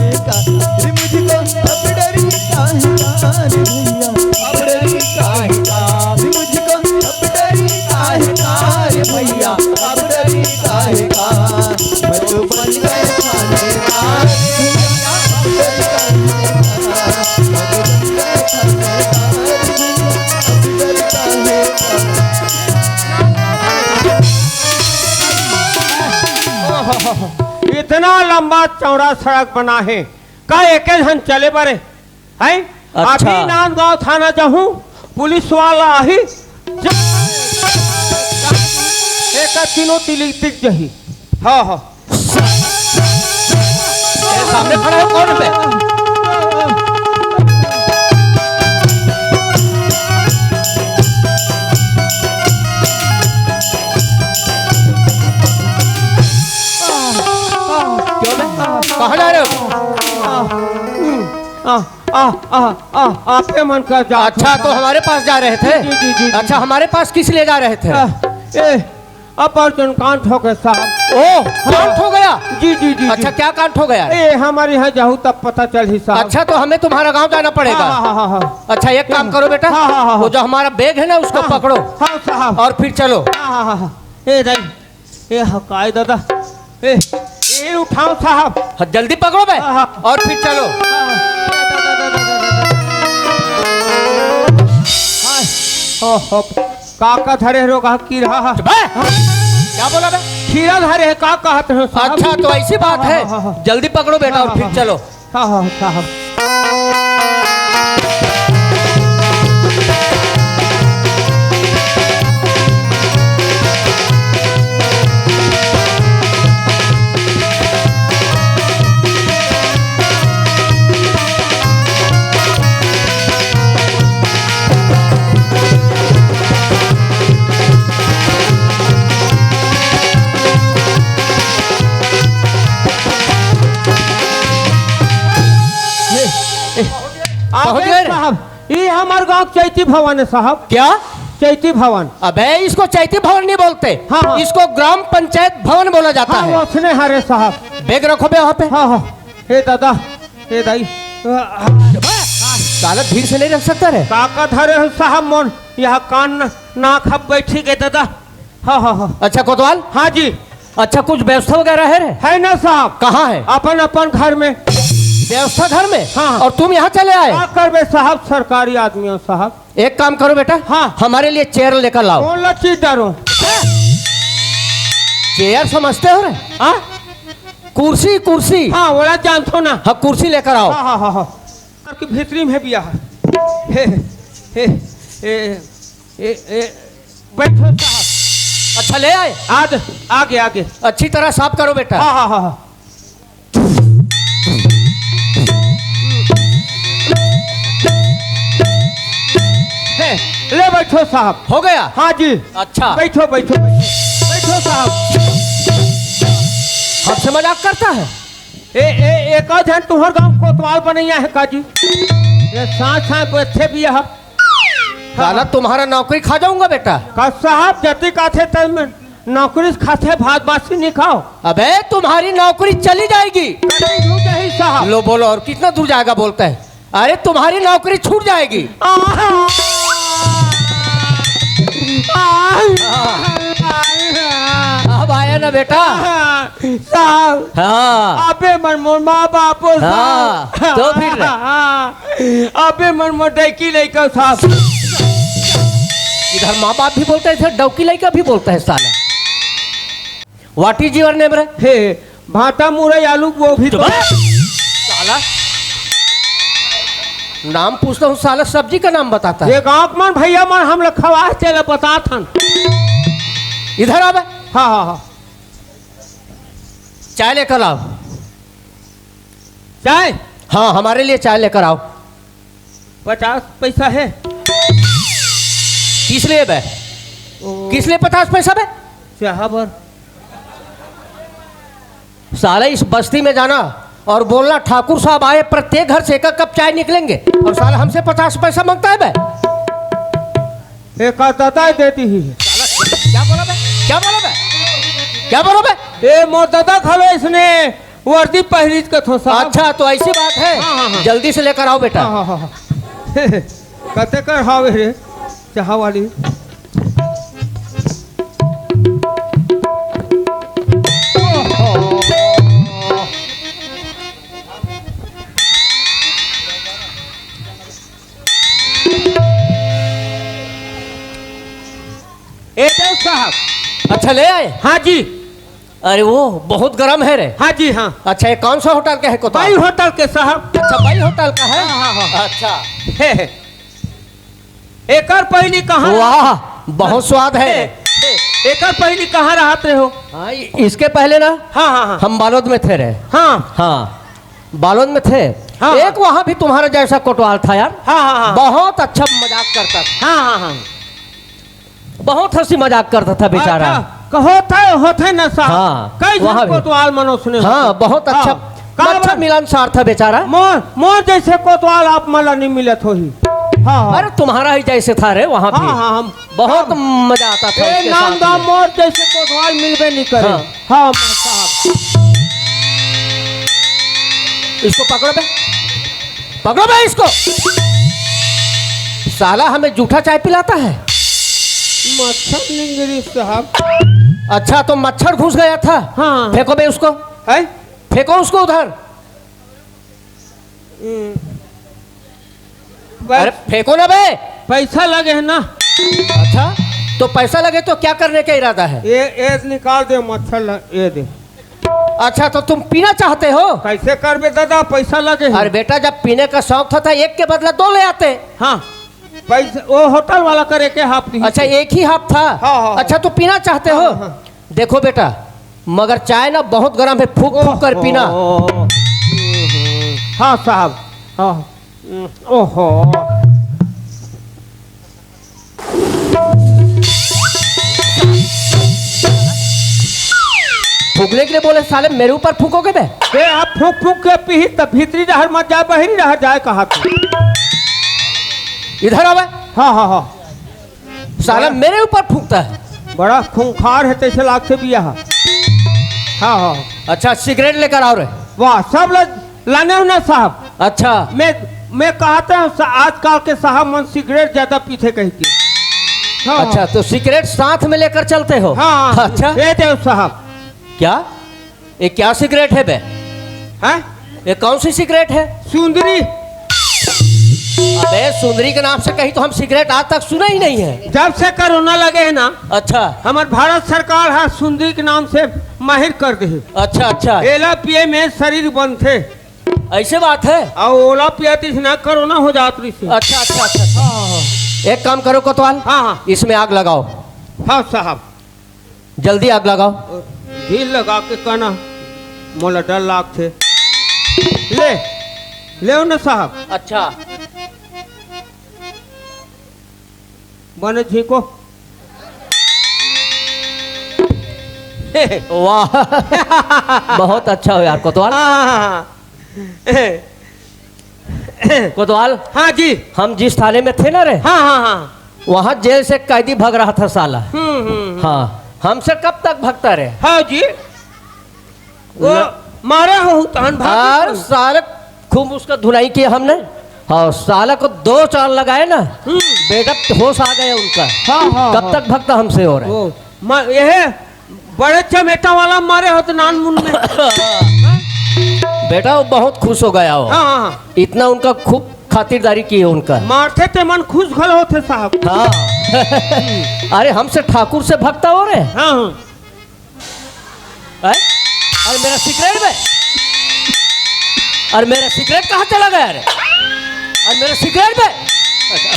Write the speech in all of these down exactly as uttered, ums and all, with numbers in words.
का, रे मुझको अब डर काहे का रे भैया, अब डर काहे का, रे मुझको अब डर काहे का रे भैया, अब डर काहे का। मैं तो बन गया थानेदार भैया, अब डर काहे का, मैं तो बन गया थानेदार भैया, अब डर काहे का। इतना लंबा चौड़ा सड़क बना हे, का एके झन चले बरे? हैं? अच्छा। अभी नांदगांव थाना जाहूं, पुलिस वाला आही, ज-, एकर तीनों तिली दिख जही। हाँ, हाँ। तेरे सामने खड़ा हो, कौन बे? क्यों बे? कहाँ जा रहे हो? आ, आ, आ, आपे मन का जा अच्छा, तो हमारे पास जा रहे थे? जी, जी, जी, जी। अच्छा, हमारे पास किस लिए जा रहे थे? आ, ए, अपार्जन कांड हो गया साहब। ओ, कांड हो गया? जी, जी, जी, अच्छा, जी। क्या कांड हो गया? ए, हमारे यहाँ जाहू तब पता चलही साहब। अच्छा, तो हमें तुम्हारा गांव जाना पड़ेगा। हाँ, हाँ, हाँ, हाँ। अच्छा, एक काम करो बेटा, हाँ, हाँ, हाँ, वो हाँ। जो हमारा बैग है ना, उसको हाँ, पकड़ो। हाँ साहब। और फिर चलो। हाँ, हाँ, हाँ, हाँ। ए दाई, ए ह काय दादा, ए, ए उठाओ साहब। हाँ, जल्दी पकड़ो बे। हाँ, हाँ। और फिर चलो। हाँ, हाँ। हाँ, हाँ। का, का धरे हो गा कीरा? चुप बे। हाँ। क्या बोला बे? खीरा धरे हे, का कहत हो साहब? अच्छा, तो ऐसी बात हाँ, है। हाँ, हाँ, हाँ। जल्दी पकड़ो बेटा हाँ, और हाँ, फिर हाँ। चलो। हाँ, हाँ, साहब। ए, ए, पहुंच अबे गए रे? साहब, ई हमर गांव चैती भवन है साहब। क्या? चैती भवन। अबे, इसको चैती भवन नहीं बोलते, हाँ, हाँ। इसको ग्राम पंचायत भवन बोला जाता हाँ, है। वसने हरे साहब। बैग रखो बे वहाँ पे। हाँ, हाँ। हे दादा, हे दाई। साला धीर से नहीं रख सकता रे। का, का धरे हो साहब मोन? यहाँ कान न-, नाक हब बैठी गए दादा। हाँ, हाँ, हाँ। अच्छा कोतवाल। हाँ जी। अच्छा, कुछ व्यवस्था वगैरह है रे? है ना साहब। कहाँ है? अपन, अपन घर में। व्यवस्था घर में? हाँ। और तुम यहाँ चले आए? का करबे साहब, सरकारी आदमी हो साहब। एक काम करो बेटा, हाँ। हमारे लिए चेयर लेकर लाओ। कौन ला चीज डारो? चेयर समझते हो रे? हाँ? कुर्सी, कुर्सी। हाँ, ओला जानथो ना। हाँ, कुर्सी लेकर आओ। हाँ, हाँ, हाँ, हाँ। घर के भीतरी में बिया है। हे, हे, हे, ए, ए, बैठो साहब। अच्छा, ले आए? आज, आगे, आगे। अच्छी तरह साफ करो बेटा। हाँ, हाँ, हाँ, हाँ। हे, ले बैठो साहब। हो गया? हाँ जी। अच्छा। बैठो, बैठो, बैठो। बैठो साहब। हमसे मजाक करता है? ए, ए, एक आध झन तुहर गांव कोतवाल बनैया है का जी? ये साथ साथ बैठे भी है। साला तुम्हारा नौकरी खा जाऊंगा बेटा। का साहब, जति काथे तब में नौकरी से खाथे, भात बासी नहीं खाओ। अबे, तुम्हारी नौकरी चली जाएगी। कतई दूर जाही साहब। लो बोलो, और कितना दूर जाएगा बोलता है। अरे, तुम्हारी नौकरी छूट जाएगी। आहा। आहा। अब आया ना बेटा? साहब, हाँ। अबे मन मोर माँ बाप हो हाँ, साहब। तो फिर? अबे मन मोर डौकी लइका साहब। इधर माँ बाप भी बोलता है, इधर डौकी लइका भी बोलता है साला। What is your name रे? हे, भाटा, मुरई, आलू, गोभी। चुप तो बे। साला, नाम पूछता हूँ, साला सब्जी का नाम बताता है। ये गांव के मन भैया मन हम लोग खवा चले बतात हन। इधर आ बे। हाँ, हाँ, हाँ। चाय लेकर आओ। चाय? हाँ, हमारे लिए चाय लेकर आओ। पचास पैसा है। किस लिए बे? ओ। किस लिए पचास पैसा बे? चाह बर। साला, इस बस्ती में जाना और बोलना, "ठाकुर साहब आए, प्रत्येक घर से एक एक कप चाय निकलेंगे," और साला हमसे पचास पैसा मांगता है बे। एक आध दादा दे दी ही। साला, क्या बोला बे? क्या बोला बे? क्या बोला बे? ए, मोर दादा घलो इसने वर्दी पहिरिस कथों साहब। अच्छा, तो ऐसी बात है। हाँ, हाँ, हाँ। जल्दी से लेकर आओ, बेटा। हाँ, हाँ, हाँ, हाँ। कते कर हावे रे, चाहा वाली। ए देव साहब। अच्छा, ले आए? हाँ जी। अरे, वो बहुत गरम है रे। हाँ जी, हाँ। अच्छा, ये कौन सा होटल का है, कोतवाल? बाई होटल के साहब। अच्छा, बाई होटल का है? हाँ, हाँ, हाँ। अच्छा। हे, हे। एकर पहली कहाँ? वाह, बहुत स्वाद है। हे, हे, एकर पहली कहाँ रहत रहे हो? हाँ, इ-, इसके पहले ना, हाँ, हाँ, हाँ। हम बालोद में थे रे। हाँ। हाँ, बालोद में थे। हाँ। एक वहाँ भी तुम्हारा जैसा कोतवाल था यार। हाँ, हाँ, हाँ। बहुत अच्छा मजाक करता था। हाँ, हाँ, हाँ। बहुत हंसी मजाक करता था बेचारा। अच्छा, कहो थे, होथे न साहब। हाँ, कई झन वहाँ भी। कोतवाल मनो सुने हाँ, होथे। बहुत अच्छा, हाँ, का अच्छा बात? मिलनसार था बेचारा। मोर, मोर जैसे कोतवाल आप मला नहीं मिलत होही। हाँ, हाँ। अरे, तुम्हारा ही जैसे था रे वहाँ हाँ, भी। हाँ, हम बहुत मजा आता था ए, उसके नाम साथ दाम में। मोर जैसे कोतवाल मिलबे नहीं करे। हाँ। हाँ, साहब। इसको पकड़ो बे, पकड़ो बे इसको। साला हमें जूठा चाय पिलाता है। मच्छर निंगरी साहब। अच्छा, तो मच्छर घुस गया था। हाँ। फेंको बे उसको। है? फेंको उसको उधर। हम्म। बस। अरे फेंको ना बे। पैसा लगे है ना। अच्छा, तो पैसा लगे तो क्या करने का इरादा है? ये, ये निकाल दे मच्छर ल-, ये दे। अच्छा, तो तुम पीना चाहते हो? कैसे करबे दादा, पैसा लगे है। अरे बेटा, जब पीने का शौक था, था एक के बदला दो ले आते। हाँ, पैसा वो होटल वाला करे के हाफ नहीं अच्छा, थे। एक ही हाफ था। हाँ, हाँ, हाँ। अच्छा, तो पीना चाहते हो? हाँ, हाँ। देखो बेटा, मगर चाय ना बहुत गर्म है, फूक फूक कर पीना। ओहो। हाँ साहब, हाँ। ओहो। फूकने के लिए बोले, साले मेरे ऊपर फूकोगे बे? ए, आप फूक फूक के पीही तब भीतरी डहर मत जाए, बहरी डहर जाए कहा था। इधर आ बे। हाँ, हाँ, हाँ। साला बड़ा मेरे ऊपर फूकता है। बड़ा खूंखार है, तैसे लागथे बिया। हाँ, हाँ। अच्छा, सिगरेट लेकर आओ रे। वाह, सब लोग लाने हो ना साहब। अच्छा। मैं, मैं कहता हूँ सा-, आजकल के साहब मन सिगरेट ज्यादा पीथे कह के। हाँ, अच्छा, हाँ। तो सिगरेट साथ में लेकर चलते हो? हाँ, हाँ। अच्छा। ये देव साहब। क्या? ये क्या सिगरेट है बे? हैं? ये कौन सी सिगरेट है? सुंदरी। अबे, सुंदरी के नाम से कहीं तो हम सिगरेट आज तक सुना ही नहीं है। जब से कोरोना लगे है ना, अच्छा। हमार भारत सरकार हा सुंदरी के नाम से माहिर कर दे है। अच्छा, अच्छा। एला पिए में शरीर बनथे। ऐसे बात है? और ओला पियत इस ना कोरोना हो जात रही से। अच्छा, अच्छा, अच्छा, अच्छा। हाँ, हाँ, हाँ। एक काम करो कोतवाल, हाँ, हाँ। इसमें आग लगाओ। हाँ साहब। जल्दी आग लगाओ। ढील लगा के कहना, मोला डर लागथे। ले, ले ना साहब। अच्छा। बने झींको। वाह। बहुत अच्छा हो यार कोतवाल। हाँ, हाँ, हाँ। कोतवाल, हाँ जी। हम जिस थाने में थे ना रे, हाँ, हाँ, हाँ। वहाँ जेल से कैदी भग रहा था साला। हम्म, हम्म, हम्म। हाँ, हमसे कब तक भगता रे? हाँ जी। वो ना। मारे हो तहन भाग और गए। साले खूब उसका धुनाई किया हमने। हाँ, साला को दो चार लगाए ना, हम्म। बेटा होश आ गया उनका। हाँ, हाँ, कब हाँ। तक भगता हमसे हो रहा है? वो, मा-, यह बड़े चमेटा वाला मारे हो तो नान मुन में। बेटा, वो बहुत खुश हो गया हो। हाँ, हाँ, हाँ। इतना उनका खूब खातिरदारी की है उनका। मारथे ते मन खुश घलो होथे साहब। हाँ। अरे, हमसे ठाकुर से भगता हो रे। हाँ, हाँ। हैं? अरे, मेरा सिगरेट बे, अरे, मेरा सिगरेट कहाँ चला गया रे? अरे, मेरा सिगरेट बे, अबे,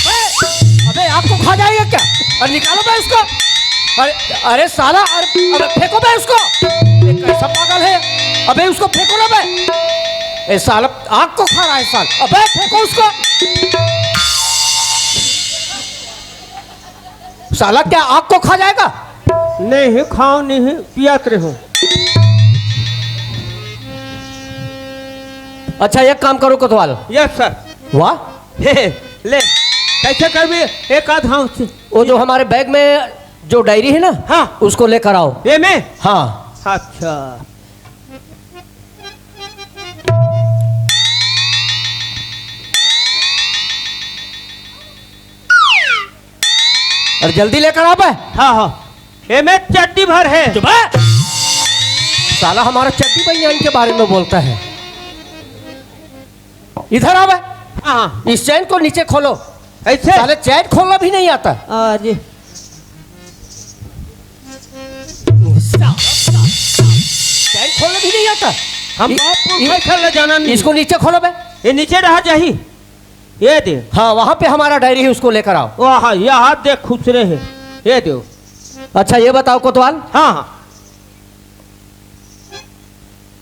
अबे, आग को खा जाएगा क्या? अरे, निकालो बे उसको। अरे, अरे साला, अरे, अबे, फेंको बे उसको। ये कैसा पागल है? अबे, उसको फेंको ना बे। ए साला, आग को खा रहा है साला। अबे, फेंको उसको। साला क्या आग को खा जाएगा? नहीं, खाओ नहीं, पियात रहो। अच्छा, एक काम करो कोतवाल। Yes sir. वाह। हे, ले, कैसे करबे? एक आध हाँ। वो जो हमारे बैग में जो डायरी है ना, हाँ। उसको लेकर आओ। ये में? हाँ। अच्छा। अरे जल्दी लेकर आ बे। हाँ, हाँ। एमे चड्डी भर है। चुप है। साला हमारा चड्डी बनियान के बारे में बोलता है। इधर आ बे। हाँ, हाँ। इस चैन को नीचे खोलो। ऐसे? साले चैन खोलना भी नहीं आता। अरे। चैन खोलना भी नहीं आता। हम इ-, बाप को इ-, कैसे ले जाना नहीं? इसको नीचे खोलो बे। ये नीचे रहा जाही। ये दे। हाँ, वहाँ पे हमारा डायरी है, उसको लेकर आओ। वाह, ये हाथ देख, खुसरे है। ये दो। अच्छा, ये बताओ कोतवाल। हाँ, हाँ।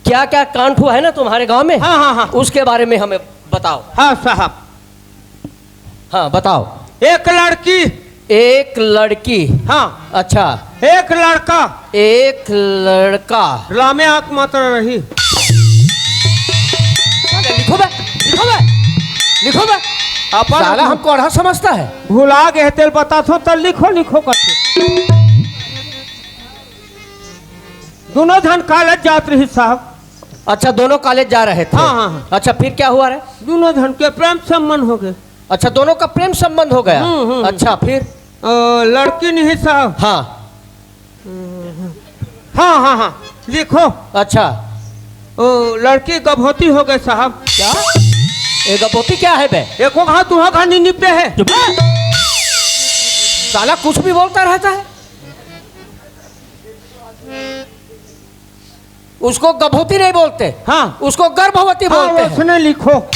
क्या क्या कांड हुआ है ना तुम्हारे गांव में? हाँ, हाँ, हाँ। उसके बारे में हमें बताओ। हाँ साहब। हाँ, बताओ। एक लड़की। एक लड़की। हाँ। अच्छा। एक लड़का। एक लड़का। रामे आंख मात्र रही। अरे लिखो बे, लिखो बे, लिखो बे। अपन साला हमको अढ़ा समझता है। भुला गए तेल बता थो, तो लिखो, लिखो करके। दोनों झन कॉलेज जात रही साहब। अच्छा, दोनों कॉलेज जा रहे थे। हाँ, हाँ, हाँ। अच्छा, फिर क्या हुआ रे? दोनों झन के प्रेम संबंध हो गए। अच्छा, दोनों का प्रेम संबंध हो गया। हम्म, हम्म। अच्छा, फिर? अ, लड़की नहीं साहब। हाँ। हाँ, हाँ, हाँ, लिखो। अच्छा। ओ, लड़की गभोती हो गए साहब। क्या? ये गभोती क्या है बे? एको घाव तुहा घाव नहीं निपटे है। चुप। साला कुछ भी बोलता रहता है। उसको गभोती नहीं बोलते। हाँ। उसको गर्भवती हाँ, बोलते हैं। उसने लिखो।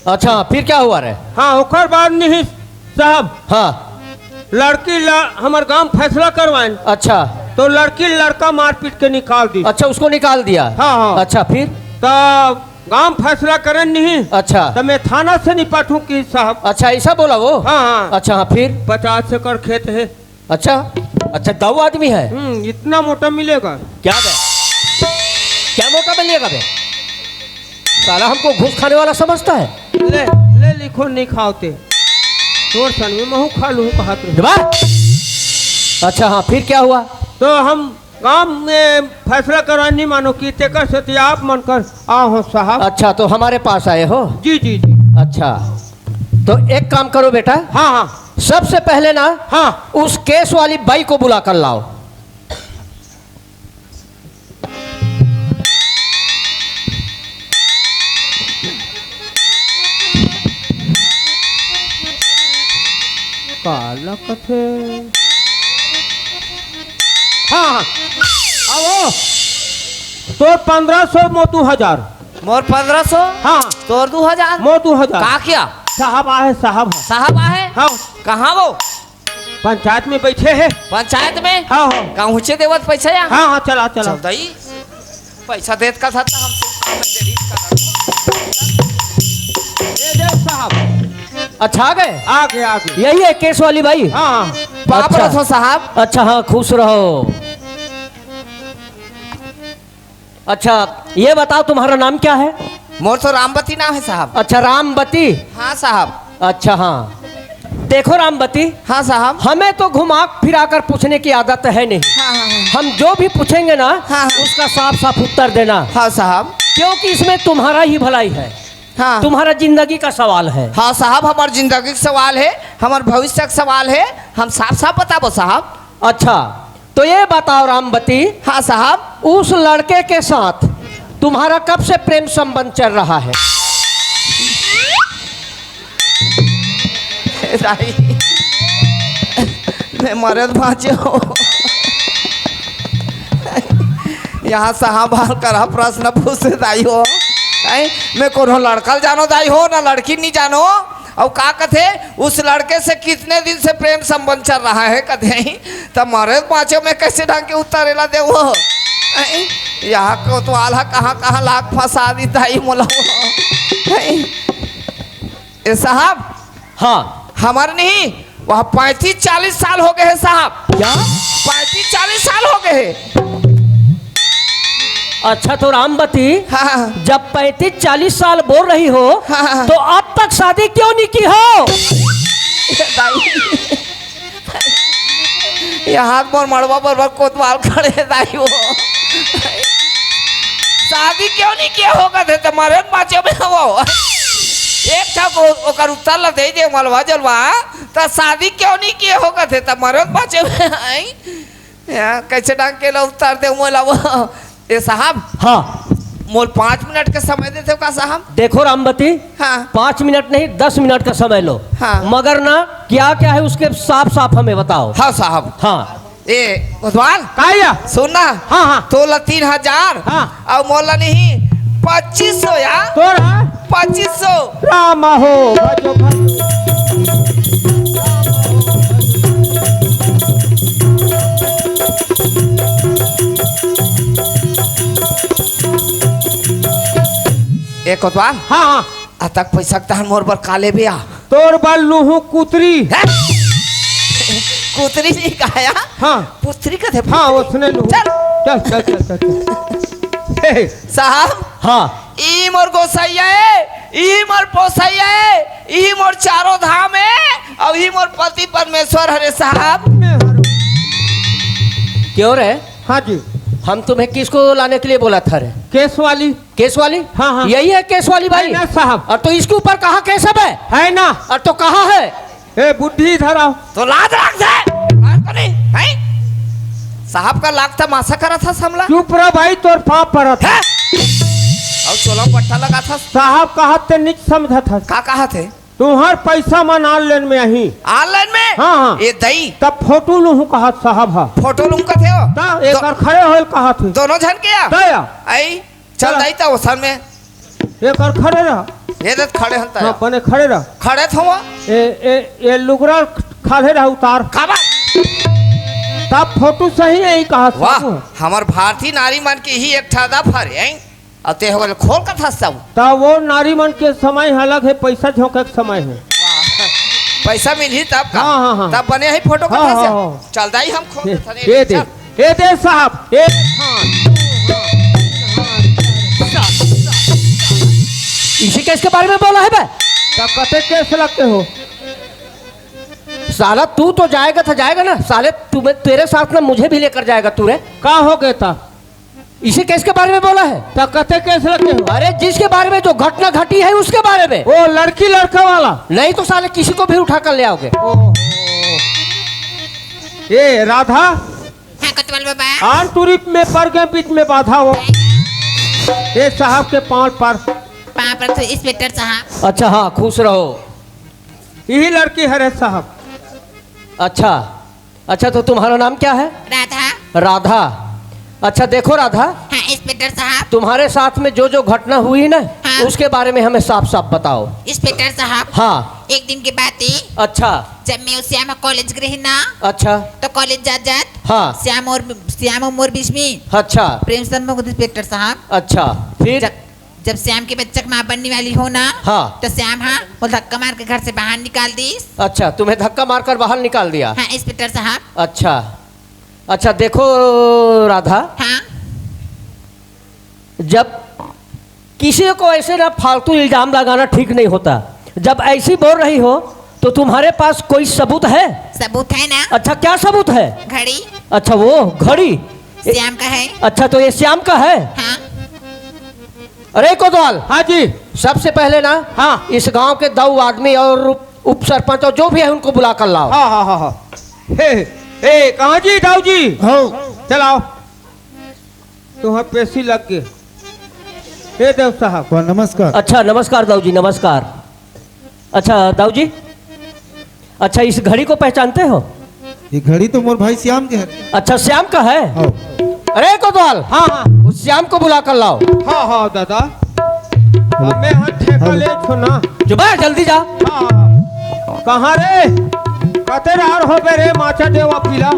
अच्छा, फिर क्या हुआ रे? हाँ, ओकर बाद नहीं साहब। हाँ। लड़की ला-, हमार गांव फैसला करवाएन। अच्छा। तो लड़की लड़का मारपीट के निकाल दी। अच्छा, उसको निकाल दिया। हाँ, हाँ। अच्छा, फिर? तो गांव फैसला करेन नहीं। अच्छा। तो मैं थाना से निपटूं कि साहब? अच्छा, ऐसा बोला वो? हाँ, हाँ। अच्छा, हाँ, फिर? पचास एकड़ खेत है। अच्छा, अच्छा, दऊ आदमी है। हम्म, इतना मोटा मिलेगा। क्या बे? क्या मोटा मिलेगा बे? साला हमको घूस खाने वाला समझता है। ले, ले लिखो, नहीं खाओते। तोर सन में महू खा लूँ, कहा तुम। जबा? अच्छा, हाँ, फिर क्या हुआ? तो हम गांव में फैसला करवा नहीं मानो कि तेकर से तो आप मन कर आओ हो साहब। अच्छा, तो हमारे पास आए हो? जी, जी, जी। अच्छा, तो एक काम करो बेटा। हाँ, हाँ। सबसे पहले ना, हाँ। उस केस वाली बाई को बुला कर लाओ। काला कथे। हाँ, हाँ। आओ। तोर पंद्रह सौ, मोर दू हजार। मोर पंद्रह सौ? हाँ। तोर दू हजार? मोर दू हजार। का किया? साहब आहे, साहब है। साहब आहे? हाँ। कहाँ वो? पंचायत में बैठे हैं। पंचायत में? हाँ, हाँ। का ऊँचे देवत पैसा या? हाँ, हाँ, चला, चला। चल दई, पैसा देत का था, तो हमसे काम में देरी करा। ये देख साहब। अच्छा, आ गए? आ गए, आ गए। यही है केस वाली बाई? हाँ, हाँ। बाप अच्छा। रहो साहब। अच्छा, हाँ, खुश रहो। अच्छा, ये बताओ, तुम्हारा नाम क्या है? मोर तो रामबती नाम है साहब। अच्छा, रामबती। हाँ साहब। अच्छा, हाँ, देखो रामबती। हाँ साहब। हमें तो घुमा फिरा कर पूछने की आदत है नहीं। हाँ, हाँ, हाँ। हम जो भी पूछेंगे ना, हाँ, हाँ। उसका साफ साफ उत्तर देना। हाँ साहब। क्योंकि इसमें तुम्हारा ही भलाई है। हाँ। तुम्हारा जिंदगी का सवाल है। हाँ साहब, हमार जिंदगी का सवाल है, हमार भविष्य का सवाल है, हम साफ साफ बताबो साहब। अच्छा, तो ये बताओ रामबती। हाँ साहब। उस लड़के के साथ तुम्हारा कब से प्रेम संबंध चल रहा है? दाई, मैं मरत बाँचे हो। यहाँ साहब हर करा प्रश्न पूछे दाई हो। हैं? मैं कोनो लड़का ल जानो दाई हो, ना लड़की नहीं जानो। अउ का कथे, उस लड़के से कितने दिन से प्रेम संबंध चल रहा है, कथे, त मरे बाँचे में कैसे ढंग के उत्तर एला देवो? हैं? यहाँ कोतवाल ह कहाँ कहाँ लाग फंसा दी दाई मोला। हैं? ए साहब, हाँ। हमार नहीं, वह पैंतीस चालीस साल हो गए हैं साहब। क्या? पैंतीस चालीस साल हो गए हैं। अच्छा, तो रामबती, हाँ, हाँ। जब पैंतीस चालीस साल बोल रही हो, हाँ, हाँ। तो अब तक शादी क्यों नहीं की हो? दाई, ये हाथ मोर मड़वा पर, पर कोतवाल खड़े दाई हो। शादी क्यों नहीं किया होगा थे तुम्हारे बाँचे में वो? एक ठा को ओकर उत्तर ला दे दे, मलवा जलवा, त शादी क्यों नहीं किए हो कथे, त मरत बाँचे में, आई? या, कैसे डांग के ला उत्तर दे मोला वो? ए साहब, हाँ। मोल पाँच मिनट के समय देते हो का साहब? देखो रामवती, हाँ। पाँच मिनट नहीं, दस मिनट का समय लो। हाँ। मगर ना, क्या क्या है उसके साफ साफ हमें बताओ। हाँ साहब। हाँ। ए, कोतवाल। का या? सुन ना। हाँ, हाँ। तोला तीन हजार। हाँ। अउ मोला नहीं, पच्चीस सौ या। तोर है? पच्चीस सौ। राम हो, भजो, भजो। ए कोतवाल। हाँ, हाँ। अतक पैसा के तहन मोर बर का लेबे आ? तोर बर लूहूं कुतरी। हैं? कुतरी नहीं कहा या? हाँ। पुतरी कथे, हाँ, पुतरी। उसने लूहूं। चल। चल, चल, चल, चल, चल। हे। साहब। हाँ। ई मोर गोसैया ए, ई मोर पोसैया ए, ई मोर चारों धाम ए, अउ ई मोर पति परमेश्वर हरे साहब। क्यों रे? हाँ जी। हम तुम्हें किसको लाने के लिए बोला था रे? केस वाली। केस वाली? हाँ, हाँ। यही है केस वाली बाई? है ना साहब। और तो इसके ऊपर कहाँ केस है बे? है ना। और तो कहाँ है? ए, बुढ़ी इधर आओ। तो लाज राख दे। बात तो नहीं, हैं? साहब का लाग तमाशा करा था समला। चुप रह भाई, तोर पाँव परत हे। हैं? अउ चोला पट्टा लगा था। साहब कहा ते नीच समझा था। का कहा थे? तुम्हार पैसा मन online में आही। Online में? हाँ, हाँ। ए दई। तब फोटो लूहूं कहा साहब हा। फोटो लूहूं कथे हो? ता तो एकर खड़े होल कहा थे। दोनों झन के या? दया। आई, चल चला। दई ता ओसन में। एकर खड़े रह। ये देख खड़े हन ता हाँ, या। बने खड़े रह। खड़े थो वो। ए, ए, ए लुगरा खाले रह उतार। का बात? तब फोटो सही है, ई कहा वाह, साहब। हमर भारतीय नारी मन के ही एक ठा दफर है। अउ ते हो गेल खोल कथा सब। त वो नारी मन के समय अलग हे, पैसा झोंके के समय हे। वाह। पैसा मिलही तब का? हाँ, हाँ, हाँ। तब बने हे फोटो हाँ, कथा हाँ, से। हाँ। चल दाई हम खोल ए, कथा नहीं ए दे, चल। ए दे साहब, ए हाँ। इसी केस के बारे में बोला है बे? तब कते केस लगते हो? साला तू तो जाएगा था जाएगा ना, साले तुम्हें, तेरे साथ ना मुझे भी लेकर जाएगा तू रे। का हो गया था? इसी केस के बारे में बोला है। तो कते केस रखे हो? अरे जिसके बारे में जो घटना घटी है उसके बारे में। वो लड़की लड़का वाला? नहीं तो साले किसी को भी उठा कर ले आओगे। ओहो। ए राधा, हाँ, कोतवाल बाबा। आन टूरी में पड़ गए, बीच में बाधा हो। ए साहब के पाँव पर। पाँव पर तो इंस्पेक्टर साहब। अच्छा, हाँ, खुश रहो। यही लड़की हरे साहब। अच्छा, अच्छा, तो तुम्हारा नाम क्या है? राधा। राधा। अच्छा, देखो राधा, हाँ, इंस्पेक्टर साहब। तुम्हारे साथ में जो जो घटना हुई ना, हाँ। उसके बारे में हमें साफ साफ बताओ। इंस्पेक्टर साहब, हाँ। एक दिन की बात है। अच्छा। जब मैं और श्याम कॉलेज गए ना, अच्छा। तो कॉलेज जात जात हाँ। श्याम और, श्याम और मोर बीच में अच्छा। प्रेम संभोग, इंस्पेक्टर साहब। अच्छा, फिर? जब, जब श्याम के बच्चा के माँ बनने वाली हो ना, हाँ। तो श्याम हा वो धक्का मार के घर से बाहर निकाल दीस। अच्छा, तुम्हें धक्का मारकर बाहर निकाल दिया? हाँ, इंस्पेक्टर साहब। अच्छा, अच्छा, देखो राधा, हाँ। जब किसी को ऐसे ना फालतू इल्जाम लगाना ठीक नहीं होता। जब ऐसी बोल रही हो तो तुम्हारे पास कोई सबूत है? सबूत है ना। अच्छा, क्या सबूत है? घड़ी। अच्छा, वो घड़ी। श्याम का है। अच्छा, तो ये श्याम का है? हाँ। अरे कोतवाल। हाँ जी। सबसे पहले ना, हाँ। इस गांव के दो आदमी और उप सरपंच और जो भी है उनको बुला कर लाओ। हाँ, हाँ, हाँ, हाँ। हे, हे, कहाँ जी, दाऊ जी? हो। चलाओ। तुम्हार पेशी लग गए। हे देव साहब। वाह, नमस्कार। अच्छा, नमस्कार दाऊ जी, नमस्कार। अच्छा दाऊ जी, अच्छा, इस घड़ी को पहचानते हो? ये घड़ी तो मोर भाई श्याम के है। अच्छा, श्याम का है? हाँ। अरे कोतवाल, हाँ, हाँ। उस श्याम को बुला कर लाओ। हाँ, हाँ, दादा। अब मैं हाथ ठेका ले छो ना। जो बा, जल्दी जा। हाँ। कहाँ रे? कते रार हो बे रे, माचा देवा पीला।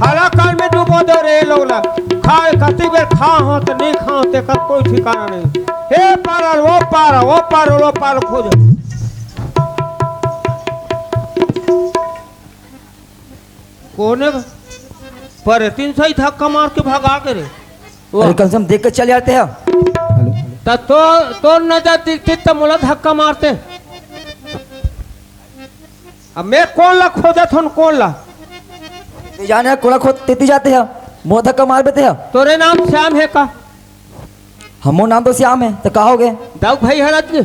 हाला काल में डूबो दे रे लोग ला। खा, कती बेर खा हो तो नहीं खा हो, तेकर कोई ठिकाना नहीं। हे पार, वो पार, वो पार, वो पार खोज। कोने पर तीन सही धक्का मार के भगा के रे। अरे, कम से कम देख के चल जाते हैं। त तो, तोर नजर दिखती त मोला धक्का मारते। अब मैं कौन ला खोजत हूँ, कौन ला? ते जाने कोला खोद तेती जाते हैं, मोर धक्का मार बेते हैं। तोरे नाम श्याम है का? हमो नाम तो श्याम है, तो का हो गए? दाऊ भाई हरत के?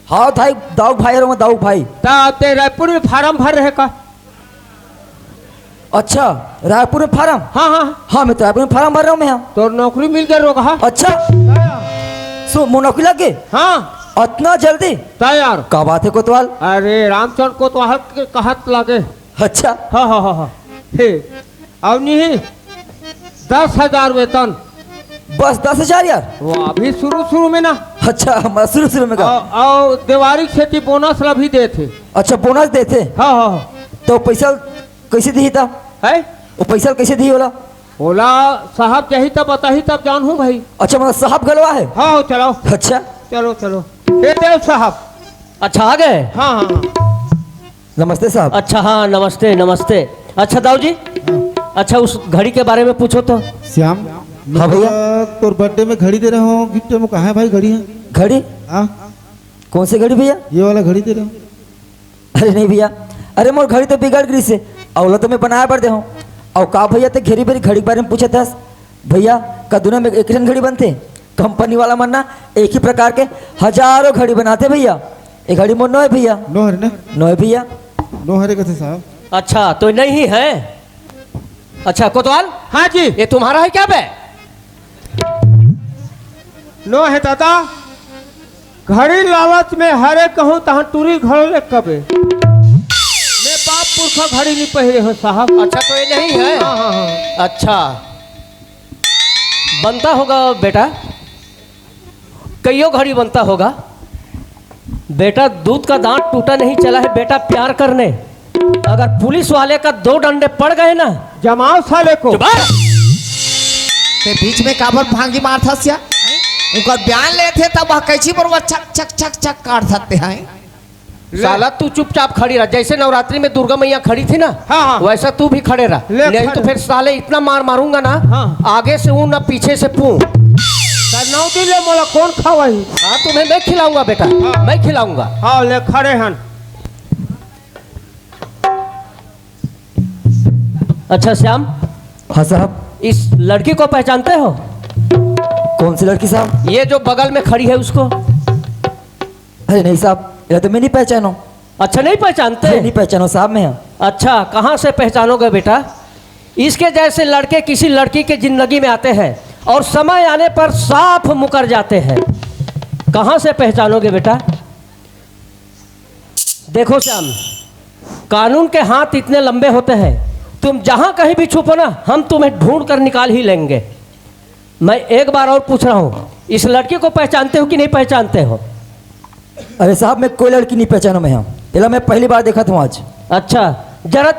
हाँ दाऊ, दाऊ भाई रहो, दाऊ भाई। ता ते रायपुर में फार्म भर रहे का? अच्छा, रायपुर में फार्म? हाँ, हाँ। हाँ, मैं तो रायपुर में फार्म भर रहा हूँ मैं, हाँ। तोर नौकरी मिल गए रोगहा। अच्छा। हाँ। सो, मो नौकरी लग गए? हाँ। अतना जल्दी? ता यार। का बात है कोतवाल? अरे, रामचंद्र कोतवाल के कहत लगे। अच्छा। हाँ, हाँ, हाँ, हाँ। हे, अब नहीं, दस हजार वेतन। बस दस हजार यार? वो अभी शुरू, शुरू में ना। अच्छा, मैं शुरू, शुरू में का? और, और देवारी खेती बोनस ला भी देथे। अच्छा, बोनस देथे? हाँ, हाँ, हाँ। तो पैसा कैसे दिही ता? है? वो पैसा कैसे दिही ओला? ओला साहब जही तब बताही तब जानहूँ भाई। अच्छा, मतलब साहब गलवा है? हाँ, हाँ, चलो। अच्छा। चलो, चलो। ए देव साहब। अच्छा, आ गए? हाँ, हाँ, हाँ। नमस्ते साहब। अच्छा, हाँ, नमस्ते, नमस्ते। अच्छा, दाऊ जी, अच्छा, उस घड़ी के बारे में पूछो तो। श्याम, हाँ भैया। मैं तोर बर्थडे में घड़ी दे रहा हूँ गिफ्ट में, कहाँ है भाई घड़ी है? घड़ी? हाँ। कौन सी घड़ी भैया? ये वाला घड़ी दे रहा हूँ। अरे नहीं भैया, अरे मोर घड़ी तो बिगड़ गई से, अउ ओला तो मैं बनाए बर दे हूँ। अउ का भैया ते घेरी बेरी घड़ी के बारे में पूछत हस? भैया, का दुनिया में एक ठन घड़ी बनथे? कंपनी वाला मन ना एक ही प्रकार के हजारों घड़ी बनाथे भैया। ये घड़ी मोर नोहे भैया। नोहरे ना? नोहे भैया। नोहरे कथे साहब। अच्छा, तो नहीं है। अच्छा, कोतवाल? हाँ जी। ये तुम्हारा है क्या बे? नोहे दादा, घड़ी लालच में हरे कहूँ तहाँ टूरी घड़ो ले कबे। मैं बाप पुरखा घड़ी नहीं पहिरे हो साहब। अच्छा, तो ये नहीं है? हाँ, हाँ, हाँ। अच्छा, बनता होगा बेटा, कईयो घड़ी बनता होगा। बेटा, दूध का दांत टूटा नहीं चला है बेटा प्यार करने। अगर पुलिस वाले का दो डंडे पड़ गए ना, जमाओ साले को। चुप रह। ते बीच में काबर भांगी मारथस या? उनकर बयान लेथे तब वह कैची बरुआ छक छक छक छक काट सकते हैं। ले। साला तू चुपचाप खड़ी रह, जैसे नवरात्रि में दुर्गा मैया खड़ी थी ना, हाँ, हाँ। वैसा तू भी खड़े रह। ले, नहीं तो खड़े। फिर साले इतना मार मारूंगा ना, हाँ। आगे से ऊ ना पीछे से पू। नौ दिन ले मोला कौन खवाही? हाँ, तुम्हें मैं खिलाऊंगा बेटा, हाँ। मैं खिलाऊंगा। हाँ, ले खड़े हन। अच्छा श्याम। हाँ साहब। इस लड़की को पहचानते हो? कौन सी लड़की साहब? ये जो बगल में खड़ी है उसको। अरे नहीं साहब, ये तो मैं नहीं पहचानो। अच्छा, नहीं पहचानते? अरे नहीं पहचानो साहब मैं। अच्छा, कहाँ से पहचानोगे बेटा? इसके जैसे लड़के किसी लड़की के जिंदगी में आते हैं और समय आने पर साफ मुकर जाते हैं। कहाँ से पहचानोगे बेटा? देखो श्याम, कानून के हाथ इतने लंबे होते हैं, तुम जहां कहीं भी छुपो ना, हम तुम्हें ढूंढ कर निकाल ही लेंगे। मैं एक बार और पूछ रहा हूँ, इस लड़की को पहचानते हो कि नहीं पहचानते हो? अरे साहब, मैं कोई लड़की नहीं पहचानू मैं, हाँ, इला मैं पहली बार देखा था आज। अच्छा, जरा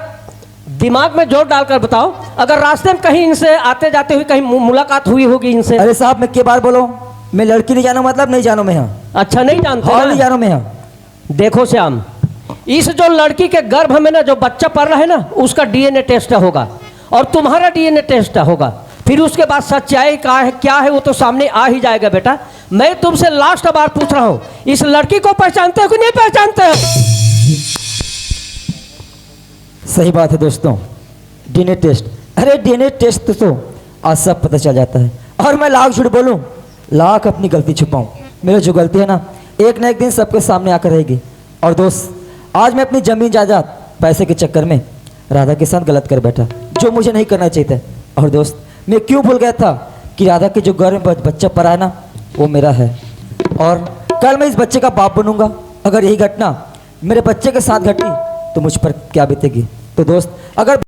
दिमाग में जोर डालकर बताओ, अगर रास्ते में कहीं इनसे आते जाते हुए कहीं मु-, मुलाकात हुई होगी इनसे? अरे साहब, मैं के बार बोलो, मैं लड़की नहीं जानू, मतलब नहीं जानू मैं, हाँ। अच्छा, नहीं जानते हाँ, ना? नहीं जानू मैं, हाँ। देखो श्याम, इस जो लड़की के गर्भ में ना जो बच्चा पड़ रहा है ना, उसका डीएनए टेस्ट होगा और तुम्हारा डीएनए टेस्ट होगा। फिर उसके बाद सच्चाई का है, क्या है, वो तो सामने आ ही जाएगा बेटा। मैं तुमसे लास्ट बार पूछ रहा हूँ, इस लड़की को पहचानते हो कि नहीं पहचानते हो? सही बात है दोस्तों, डीएनए टेस्ट। अरे डीएनए टेस्ट तो आज सब पता चल जाता है। और मैं लाख झूठ बोलूं, लाख अपनी गलती छुपाऊं, मेरी जो गलती है ना, एक ना एक दिन सबके सामने आकर रहेगी। और दोस्त, आज मैं अपनी जमीन जायदाद पैसे के चक्कर में राधा के साथ गलत कर बैठा, जो मुझे नहीं करना चाहिए था। और दोस्त, मैं क्यों भूल गया था कि राधा के जो गर्भ में बच-, बच्चा पड़ा है ना, वो मेरा है। और कल मैं इस बच्चे का बाप बनूंगा। अगर यही घटना मेरे बच्चे के साथ घटी तो मुझ पर क्या बीतेगी? तो दोस्त, अगर